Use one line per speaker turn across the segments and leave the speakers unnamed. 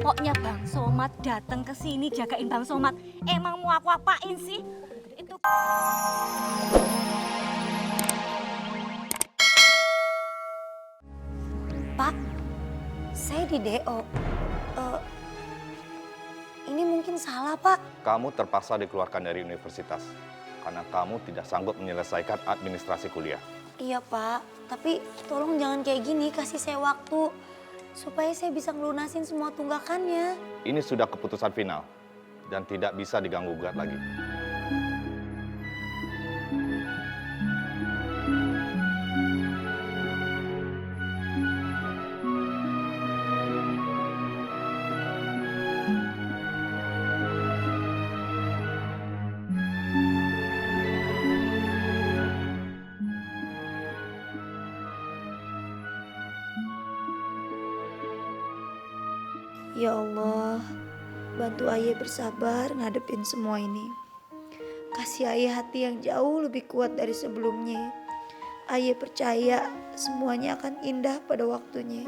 Pokoknya Bang Somad datang ke sini jagain Bang Somad. Emang mau aku apain sih? Itu Pak, saya di DO. Ini mungkin salah, Pak.
Kamu terpaksa dikeluarkan dari universitas karena kamu tidak sanggup menyelesaikan administrasi kuliah.
Iya, Pak. Tapi tolong jangan kayak gini, kasih saya waktu. Supaya saya bisa ngelunasin semua tunggakannya.
Ini sudah keputusan final dan tidak bisa diganggu-gugat lagi.
Ya Allah, bantu Ayah bersabar ngadepin semua ini. Kasih Ayah hati yang jauh lebih kuat dari sebelumnya. Ayah percaya semuanya akan indah pada waktunya.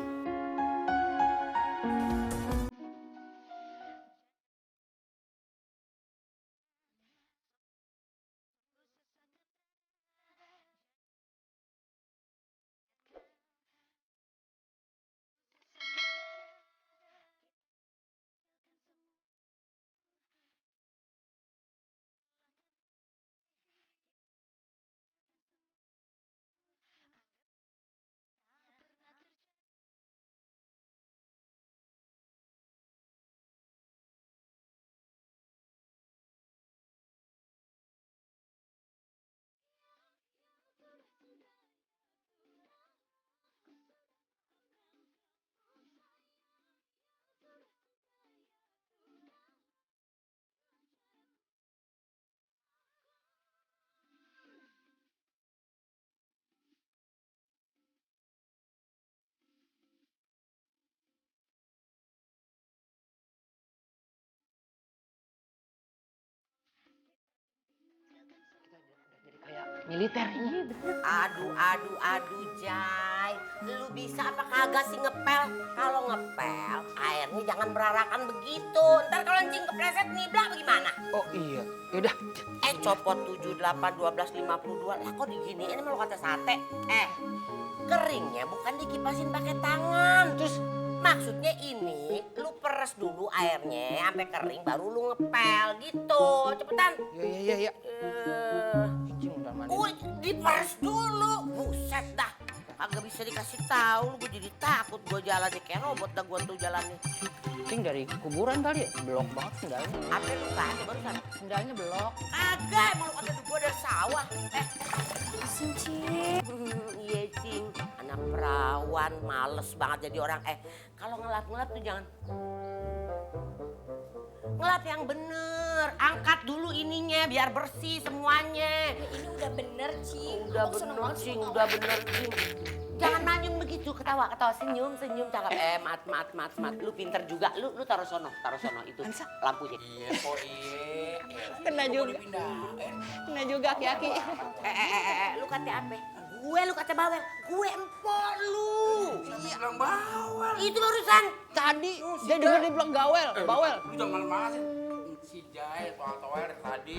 Militer. Iya bener.
Aduh, Jai. Lu bisa apa kagak sih ngepel? Kalau ngepel, airnya jangan berarakan begitu. Ntar kalau anjing kepleset nibla bagaimana?
Oh iya, yaudah.
Copot 7, 8, 12, 52. Lah kok diginiin emang lu kata sate? Keringnya bukan dikipasin pakai tangan. Terus maksudnya ini, lu peres dulu airnya sampai kering baru lu ngepel gitu. Cepetan.
Iya. Cing udah mandi.
Diperes dulu. Buset dah. Agak bisa dikasih tahu, gue jadi takut gue jalannya kayak robot dah gue tuh jalannya.
Cing dari kuburan kali ya, belok banget sendalnya.
Apa lu tadi barusan?
Sendalnya belok.
Kagak, emang lu kata gue dari sawah.
Asin, Cing.
Iya, Cing. Anak perawan, males banget jadi orang. Kalau ngelap-ngelap tuh jangan ngelap yang bener. Angkat dulu ininya biar bersih semuanya.
Ini udah bener, Cing.
Udah bener, Cing. Udah bener, Cing. Jangan manyun begitu, ketawa, senyum, cakep. Mat. Lu pinter juga, lu taruh sono itu lampunya.
Iya, kok iya.
Kena juga. Kena juga aki-aki.
Lu kata apa? Lu kata bawel. Gue empok lu.
Iya, bilang bawal.
Itu barusan.
Tadi dia denger dia bilang bawel.
Lu jangan malas si Jai, toal-toal dari tadi.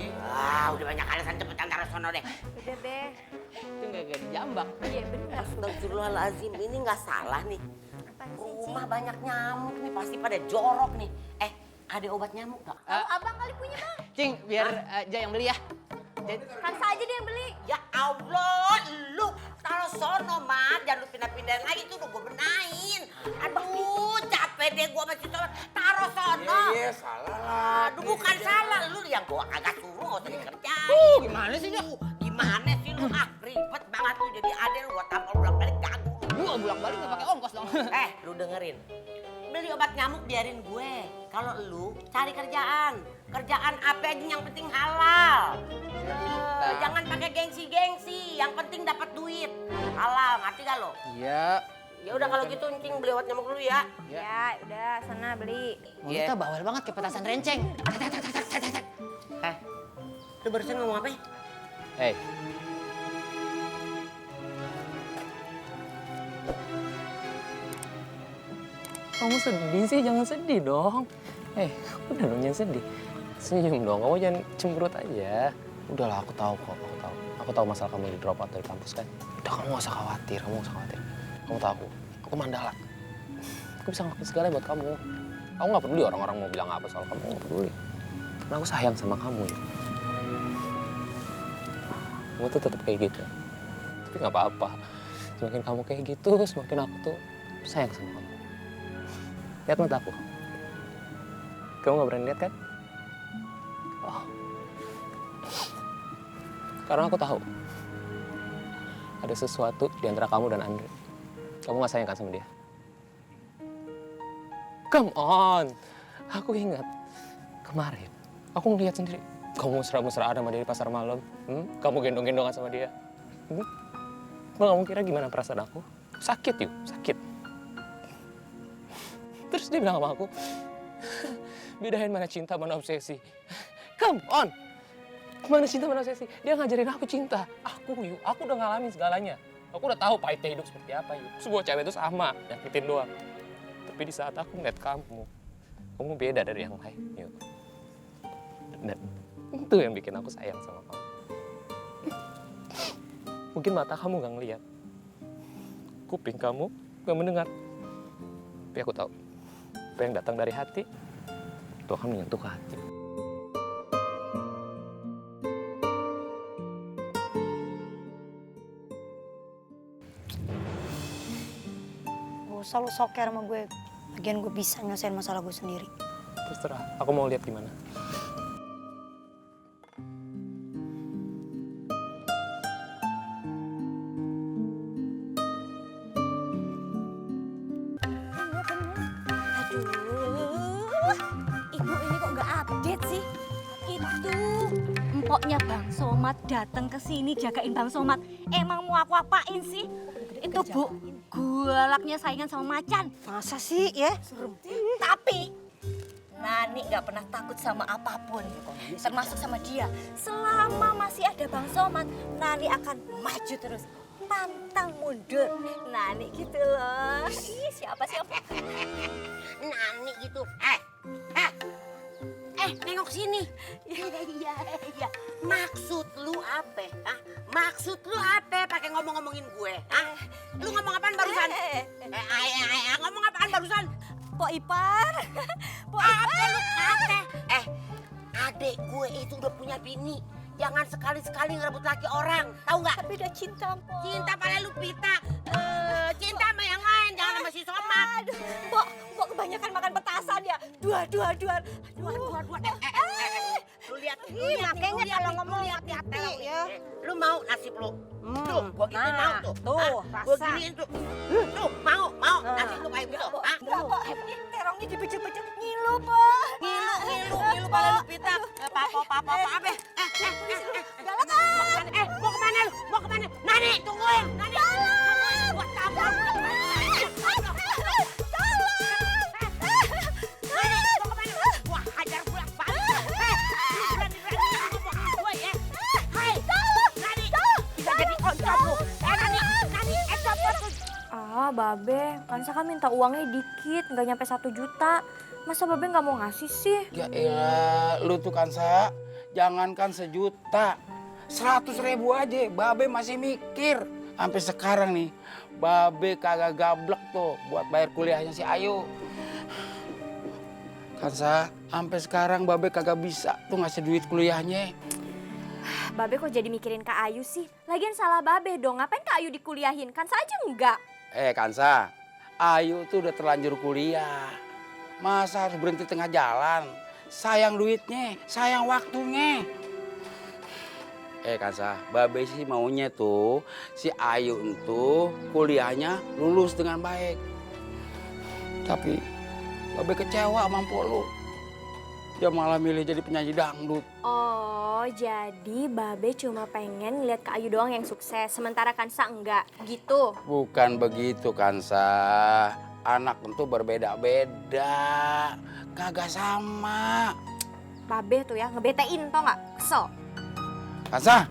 Udah banyak alasan, cepetan taruh sono deh.
udah deh.
Itu gak dijambak.
Iya bener.
Astagfirullahaladzim, ini nggak salah nih.
Apaan sih,
Rumah banyak nyamuk nih, pasti pada jorok nih. Ada obat nyamuk nggak?
Abang kali punya Bang.
Cing, biar Jai yang beli ya.
Kan saja dia yang beli.
Ya Allah, lu taruh sono, Mat. Jangan lu pindah-pindahin lagi, tuh udah gue benahin. Aduh, capek deh gue masih sono. Taruh sono.
Iya, salah lah.
Aduh, bukan salah. Lu yang gue kagak suruh, gak usah dikerjain.
Gimana sih dia?
Gimana sih lu? Ribet banget lu jadi adil. Gue tampol bolak-balik ganggu.
Gua bolak-balik gak pakai ongkos dong.
Lu dengerin. Beli obat nyamuk biarin gue. Kalau lu cari kerjaan. Kerjaan apa aja yang penting halal. Jangan pakai gengsi-gengsi. Yang penting dapat duit. Halal, ngerti gak lo?
Iya.
Ya udah kalau gitu Encing beli obat nyamuk dulu ya.
Ya udah sana beli.
Kita bawel banget kayak petasan renceng.
Lu barusan ngomong apa ya?
Hei. kamu sedih sih? Jangan sedih dong. Udah dong, jangan sedih. Senyum dong, kamu jangan cemberut aja. Udahlah, aku tahu kok, aku tahu. Aku tahu masalah kamu di drop out dari kampus kan. Udah, kamu gak usah khawatir, kamu gak usah khawatir. Kamu tahu aku Mandala. Aku bisa ngelakuin segala buat kamu. Aku gak peduli orang-orang mau bilang apa soal kamu, aku gak peduli. Karena aku sayang sama kamu ya. Kamu tuh tetap kayak gitu. Tapi gak apa-apa. Semakin kamu kayak gitu, semakin aku tuh sayang sama kamu. Lihat mata aku. Kamu gak berani lihat kan? Oh. Karena aku tahu ada sesuatu di antara kamu dan Andre. Kamu gak sayang kan sama dia? Come on. Aku ingat kemarin aku ngeliat sendiri. Kamu mesra-mesraan sama dia di pasar malam. Kamu gendong-gendongan sama dia. Kamu kira gimana perasaan aku? Sakit yuk, sakit. Terus dia bilang sama aku, bedain mana cinta, mana obsesi. Come on. Mana cinta, mana obsesi. Dia ngajarin aku cinta. Aku udah ngalamin segalanya. Aku udah tahu pahitnya hidup seperti apa, yuk. Sebuah cewek itu sama, nyakitin doang. Tapi di saat aku ngeliat kamu beda dari yang lain, yuk. Dan itu yang bikin aku sayang sama kamu. Mungkin mata kamu gak ngeliat, kuping kamu gak mendengar. Tapi aku tahu, apa yang datang dari hati, itu akan menyentuh ke hati.
Gak usah lu soker sama gue. Lagian gue bisa nyelesain masalah gue sendiri.
Terserah, aku mau lihat gimana.
Ibu ini kok nggak update sih? Itu empoknya Bang Somad datang ke sini jagain Bang Somad. Emang mau aku apain sih? Itu Bu, galaknya saingan sama macan.
Masa sih ya?
Tapi Nani nggak pernah takut sama apapun, termasuk sama dia. Selama masih ada Bang Somad, Nani akan maju terus. Pantang mundur. Nani gitu loh. Ih, siapa?
Nani gitu. Nengok sini.
Iya.
Maksud lu apa? Hah? Maksud lu apa pakai ngomong-ngomongin gue? Hah? Lu ngomong apaan barusan? Ngomong apaan barusan?
Pok Ipar.
Apa lu kata? Adek gue itu udah punya bini. Jangan sekali-sekali ngerebut laki orang. Tahu nggak?
Tapi udah cinta, Pok.
Cinta pada lu pita. Cinta sama yang lain, jangan sama si Somad.
Aduh, Pok kebanyakan makan petasan ya. Dua.
Lu lihat,
makanya kalau ngomong hati-hati ya.
Lu mau nasib lu? Tuh, gua gituin mau tuh.
Tuh,
Gua giniin tuh. Tuh, mau nasib lu kayak gitu. Hah?
Enggak, Pok. Terongnya dibejek-bejek. Ngilu, Pok.
Ngilu pada lu pita. Apa?
Galak, ah.
Mau kemana lu? Mau kemana? Nani, tungguin. Nani. Tungguin. Gua tabrak.
Babe, Kansa kan minta uangnya dikit, nggak nyampe 1 juta. Masa Babe nggak mau ngasih sih?
Ya elah, lu tuh Kansa, jangankan 1 juta, 100.000 aja, Babe masih mikir. Sampai sekarang nih, Babe kagak gablek tuh buat bayar kuliahnya si Ayu. Kansa, sampai sekarang Babe kagak bisa tuh ngasih duit kuliahnya.
Babe kok jadi mikirin Kak Ayu sih? Lagian salah Babe dong, ngapain Kak Ayu dikuliahin? Kansa aja enggak.
Kansa, Ayu tuh udah terlanjur kuliah. Masa harus berhenti tengah jalan? Sayang duitnya, sayang waktunya. Kansa, Babe sih maunya tuh si Ayu itu kuliahnya lulus dengan baik. Tapi Babe kecewa sama mpok lu. Dia malah milih jadi penyanyi dangdut.
Oh, jadi Babe cuma pengen lihat Kak Ayu doang yang sukses, sementara Kansa enggak, gitu?
Bukan begitu, Kansa. Anak tentu berbeda-beda, kagak sama.
Babe tuh ya ngebetein, tau nggak? Kesel.
Kansa,